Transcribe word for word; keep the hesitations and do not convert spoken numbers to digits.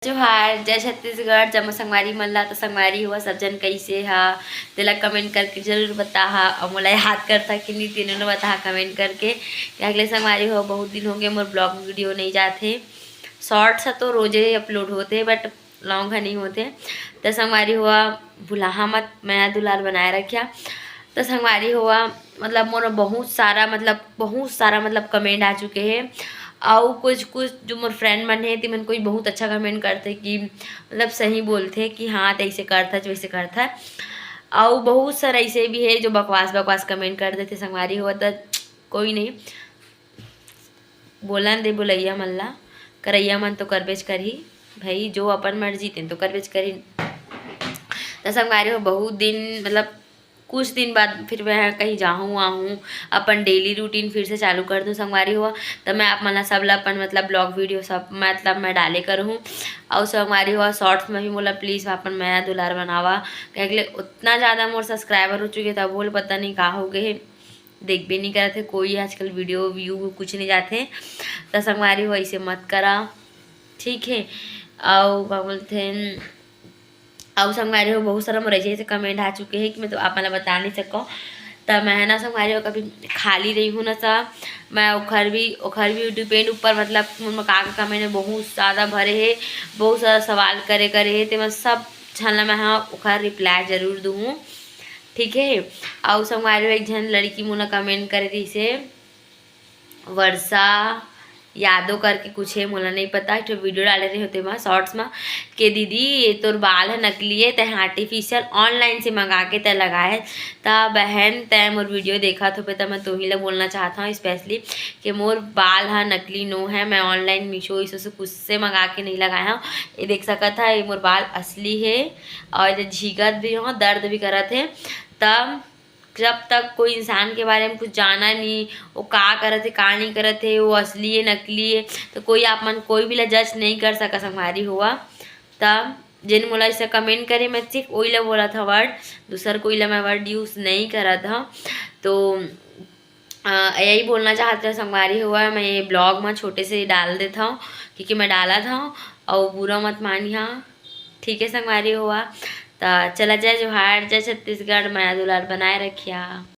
जोहार, जय छत्तीसगढ़, जम्मो संगवारी मन ला। तो संगवारी हो, सब जन कइसे हा, तेला comment करके जरूर बताहा। अउ मोला याद करथा कि नहीं, तेनो ला बताहा comment करके, कि अगले संगवारी हो, बहुत दिन होगे मोर vlog video नहीं जाथे। Shorts ह तो रोजे upload होथे, but long ह नहीं होथे। तो संगवारी हो, भुलाहा मत, मया दुलार बनाए रखिया। तो संगवारी हो, मतलब मोर बहुत सारा, मतलब बहुत सारा, मतलब comment आ चुके हे। अउ कुछ कुछ जो मोर friend मन हे, तिमन कोई बहुत अच्छा comment करथे कि मतलब सही बोलथे कि हाँ, तैसे करथा, वैसे करथा। अउ बहुत सारा ऐसे भी हे जो बकवास बकवास comment कर देथे संगवारी हो, त कोई नहीं, बोलन दे बोलैया मन ला, करैया मन तो करबेच करही भाई, जो अपन मर्जी तेन तो करबेच करही। त संगवारी हो, बहुत दिन, मतलब कुछ दिन बाद फिर मैं कहीं जाहूँ आहूँ, अपन daily routine फिर से चालू कर दूँ संगवारी हो। त मैं आप मन ला सब ला अपन, मतलब vlog video सब, मतलब मैं डाले करहूँ। अउ संगवारी हो, shorts में भी मोला please अपन मया दुलार बनावा, काहे के ले उतना ज़्यादा मोर subscriber हो चुके, तब बोल पता नहीं का हो गए हे, देखबे नहीं करत हे कोई आजकल video view कुछ नहीं जाथे। त संगवारी हो, ऐसे मत करा, ठीक है। अउ का बोलथे, अउ संगवारी हो, बहुत सारा मोर ऐसे ऐसे comment आ चुके हैं कि मैं तो आप मन ला बता नहीं सकूँ। त मैं ना संगवारी हो, कभी खाली रही हूँ ना, त मैं ओखर भी, ओखर भी depend ऊपर, मतलब मोर मका के comment में बहुत ज़्यादा भरे हे, बहुत सारा सवाल करे करे हे, ते मैं सब झन ला मैं ह ओखर reply जरूर दूँ, ठीक है। अउ संगवारी हो, एक झन लड़की मोला comment करे रहिसे, वर्षा यादव करके कुछ है, मोला नहीं पता, एक ठो video डाले रहे होते वहाँ shorts में कि दीदी, ये तोर बाल है नकली है, तै artificial online से मंगा के तै लगाए है। त बहन, तै मोर video देखत होबे त मैं तोही ला बोलना चाहत हूँ specially कि मोर बाल हा नकली नो है, मैं online Meesho इस से कुछ से मंगा के नहीं लगाए हूँ। ये देख सकत है, ये मोर बाल असली है और ये झींकत भी हो, दर्द भी करत है। तब जब तक कोई इंसान के बारे में कुछ जाना नहीं, वो का करत है, का नहीं करत है, वो असली है, नकली है, तो कोई आप मन कोई भी ला judge नहीं कर सका संगवारी हो। तब जेन मोला ऐसा comment करे, मैं सिर्फ वही ला बोलत हूँ word, दूसर कोई ला मैं word use नहीं करत हूँ। तो अ, यही बोलना चाहत हूँ संगवारी हो, मैं ये vlog में छोटे से डाल देत हूँ, क्योंकि मैं डालत हूँ, और बुरा मत मानिहा, ठीक है संगवारी हो। त चला, जय जोहार, जय छत्तीसगढ़, मया दुलार बनाए रखिया।